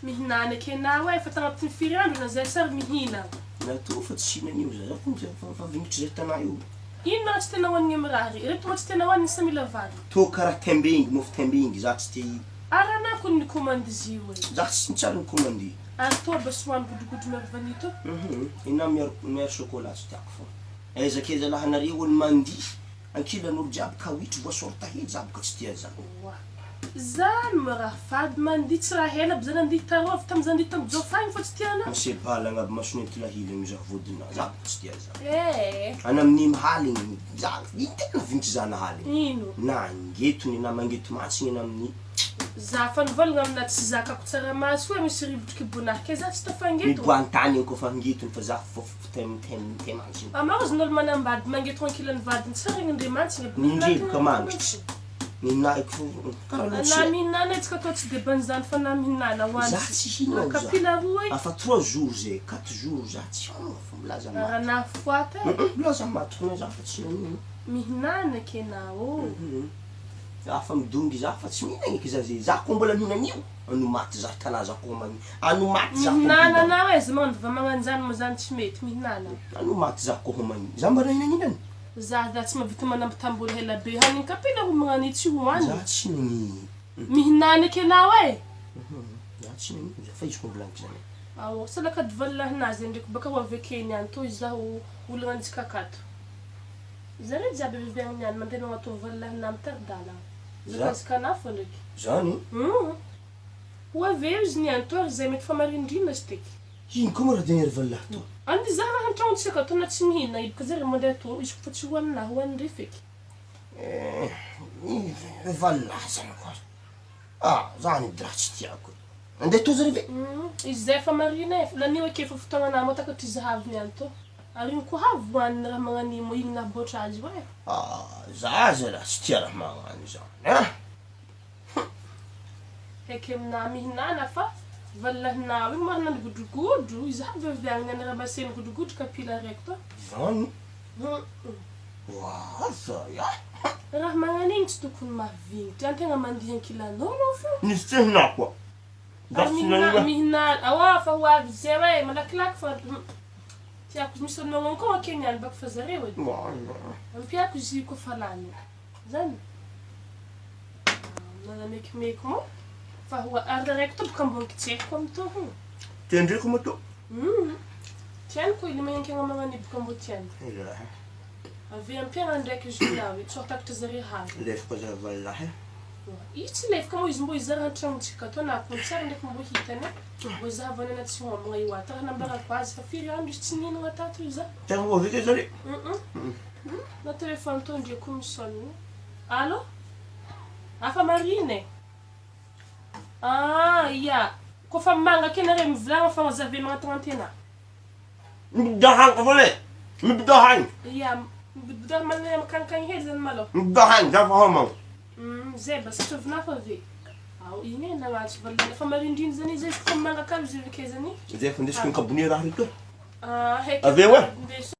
Mihinana eky enao e, fa tagnatin'ny firy andro na zay sary mihina. Natao fa tsy hinan'io za, za koa fa fa vignitry zay tanà io. Ino raha tsy tianao hoanigny amy raha re? Reto moa tsy tianao hoanigny sa mila vary? Tô karaha tembingy, mofo tembingy, za tsy te hi. Ary anah kony nikomandy izy io e. Za tsy tsary nikomandy. Ary toa ba sy hoany godrogodro miaro vanille tô? Hum, enah miaro miaro chocolat tsy tiako fô. Aiza keza laha nareo olo mandihy Ankilan'olo jiaby kawitry voasorta he jiaby ka tsy tia zany. Oa. Zany moa raha fady mandihy tsy raha ela aby za nandihy tarovy tam za nandihy tam jofa igny fa tsy tiana. Ase balagna aby masonenty lahilagny za vodina za boko tsy tia zany. Eh. Ana amin'iny haligny za iny tena vintsy za nahaligny. Ino. Nangetony na mangeto mantsigny ana amin'ny. Za fa nivolagna amina tsy zakako tsaramaso hoe misy rivotry kibonah ke za tsy tafangeto. Miboantany iny kofa angetony fa za fofofo tem tem tem mantsy. Amaro zany olo manambady mangetogna ankilan'ny vadiny tsy regny ndre mantsy aby Mindreboka mangitry Ninaiko fo karaha Na lotsia. mihinana etsy ka atao tsy deban'ny zany fa na mihinana ho Za antsy tsy hinao za. Kapila roa e. Afa trois jours zay, quatre jours za tsy homagna fa milaza Raha maty. nahafoata e. Hum milaza maty fona za fa tsy nagnino. Mihinana kena ô. Hum za fa midongy za fa tsy mihinagna eky za zay, za koa mbola mihinagna io ano maty za tanà za koa magni ano maty za koa Mihinana homagny. anao e, za magnano vava magnanjany moa zany tsy mety, mihinana. Ano maty za koa homagny, za mba nahinagninany. Za za tsy mahavita manambitamby olo ela be hanigny kapila homagna ny tsy hohanigny. Za tsy ny. Mihinana eky anao e. Za tsy ny za fa izy koa volagniko zany. Ao, salakady valilahinazy ndraiky baka ho avy akeny any toy izaho olagna antsika akato. Zare jiaby avy avy agny niany mandeha magnatô valilahinahy mitari-dalagna. Zakazaka anah fô ndraiky. Zany? Hum. Ho avy eo izy niany tô ary zay mety fa marindrina izy teky. Ino koa moa raha diniry valilahy tô? Andeha zah raha antragno tsika tô na tsy mihina hiboka zare mandeha tô izy koa fa tsy hoaninahy hoanindre feky. Eh, valilahy zany koa. Ah, zany edy raha tsy tiako e. Andeha tô zare ve? Hum, izy zay efa marina e, lanio ake efa fotoagnanahy moa takatry zahavy niany tô. Ary ino koa havy hoaniny raha magnan'io moa ino nahaboatra azy io e? Ah, za zalahy tsy tia raha magnano zany a! Hum. Heky aminah mihinana fa valilahinao igny marina nigodrogodro, izaho avy avy agny niany ramasser nigodrogodro kapila araiky tô. Zany? Hum. Oa zay a! Raha magnan'igny tsy tokony mahavignitra, antegna mandihy ankilan'olo fô. Misy tsy hinako a! Ary mihinà mihinà aoa fa ho avy zay hoe malakilaky fa tiako misy olo magnônkôgna ake niany baka fa zareo e ampiako izy io koa fa lany zany nanamekimeky moa fa ho ary rareko to boka ambony kitsehiko amy to ho Tendreko moa to. Hum tiany ko ily magnenkegna magnano boka mbô tiany Avy ampiagna ndraiky izy io lahy tsy ho takatra zare havy. Lefoko zay valilahy e. Io tsy lefoko moa izy mbô hizara antragnontsika ato na akony tsara ndraiky mbô hitany e. Mbô zahavana na tsy homagna io ato raha nambarako azy fa firy andro izy tsy nihinagna tato io za. Tegna mbô vita zare. Hum na téléphone tô ndre koa mi-sonne. Allô? Afa marina e. Ah ia, kôfa manga ake nareo mivolagna fa zave magnantagnantena. Mibidoha hagny fa le mibidoha hagny. Ia, mibidoha mandeha mikankagny hely zany malôha. Mibidoha hagny za fa homagna. Hum, zay ba satrovinà fa ve. Ao igny e nagnantso valilana fa marindrigny zany izy izy kôfa mangakalo izy avy ake zany. Zay fa ndesiko ny kabone raha reto e. Ah, heky Avy eo e. ndeso.